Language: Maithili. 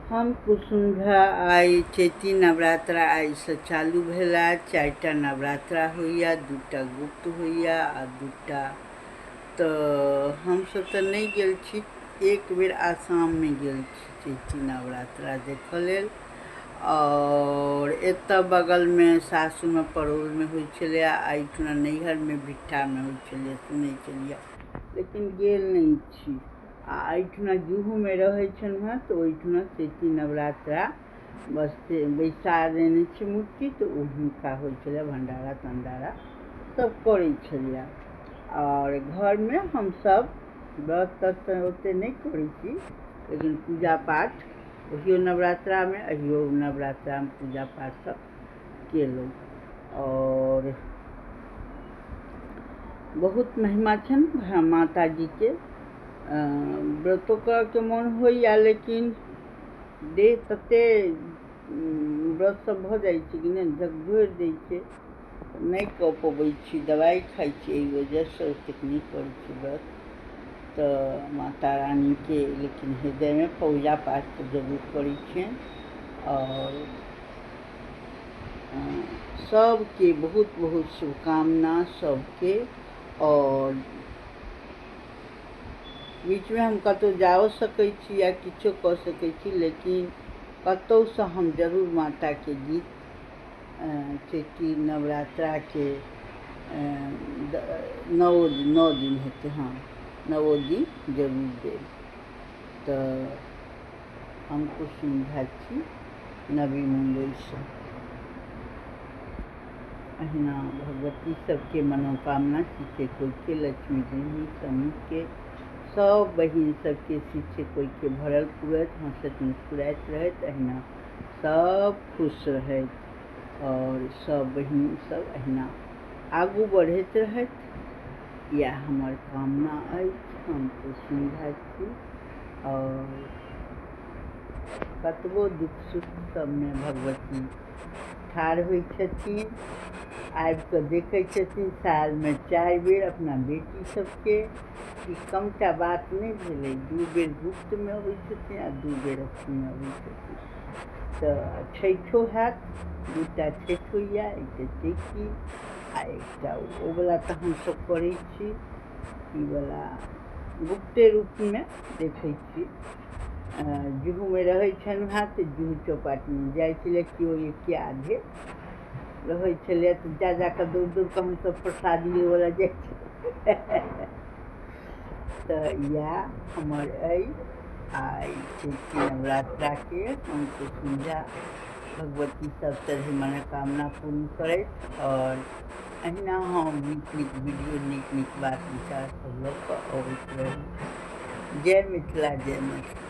हम कुसुम झा। आइ चैती नवरात्रा आइसँ चालू भेला। 4टा नवरात्रा होइए, 2टा गुप्त होइए आ 2टा। तऽ हमसभ तऽ नहि गेल छी, एक बेर आसाममे गेल छी चैती नवरात्रा देखऽ लेल। आओर एतऽ बगलमे सासुरमे पड़ोलमे होइ छलैए, आ एहिठिना नैहरमे भिट्ठामे होइ छलैए, सुनै छलियै, लेकिन गेल नहि छी। आ एहिठिना जुहूमे रहै छलहुँ हेँ तऽ ओहिठिना चैती नवरात्रा बस बैसा देने छै मूर्ति, तऽ ओ हुनका होइ छलै भण्डारा तण्डारा सब करै छलैए। आओर घरमे हमसभ व्रत तत तऽ ओतेक नहि करै छी, लेकिन पूजा पाठ ओहियो नवरात्रामे अहियो नवरात्रामे पूजा पाठ सब केलहुँ। आओर बहुत महिमा छनि माताजीके। व्रतो करऽके मोन होइए, लेकिन देह तते व्रत सब भऽ जाइ छै कि नहि, झकझोरि दै छै, नहि कऽ पबै छी, दवाइ खाइ छी, एहि वजहसँ ओतेक नहि करै छी व्रत। तऽ माता रानीके लेकिन हृदयमे पूजा पाठ तऽ जरूर करै छियनि। आओर सबके बहुत बहुत शुभकामना सबके। आओर बीचमे हम कतहु जाओ सकै छी या किछो कऽ सकै छी, लेकिन कतहुसँ हम जरूर माताके गीत चैती नवरात्राके 9 दिन हेतै, हँ 9 दिन जरूर देब। तऽ हम कुसुम झा छी, नवी मुम्बईसँ। अहिना भगवती सबके मनोकामना सीखे कोइके, लक्ष्मी गृहिणी समूहके सब बहिन सबके सीखे कोइके भरल पुरत, हँसैत मुस्कुराइत रहैत, अहिना सब खुश रहैत और सब बहिन सब अहिना आगू बढ़ैत रहैत, इएह हमर कामना अछि। हम कुसुम झा छी। और कतबो दुख सुख सबमे भगवती ठाढ़ होइ छथिन, आबिकऽ देखै छथिन सालमे 4 बेर अपना बेटी सबके। ई कमटा बात नहि भेलै, 2 बेर गुप्तमे अबै छथिन आ 2 बेर अथीमे अबै छथिन। तऽ छठिओ हैत, 2टा छठि होइए, एकटा चैती आ एकटा ओ वला तऽ हमसब करै छी, ई वला गुप्ते रूपमे देखै छी। जुहूमे रहै छलहुँ हेँ तऽ जुहू चौपाटीमे जाइ छलै, केओ एके आधे रहै छलै तऽ जा जाकऽ दौड़ दौड़ कऽ हमसब प्रसादी लेबऽ जाइ छलियै। तऽ इएह हमर अइ आइ चैती नवरात्राके हम कुसुम झा भगवती सब तरहे मनोकामना पूर्ण करैत। आओर अहिना हम नीक नीक वीडियो, नीक नीक बात विचार सब लऽ कऽ अबैत रही। जय मिथिला, जय मैथिली।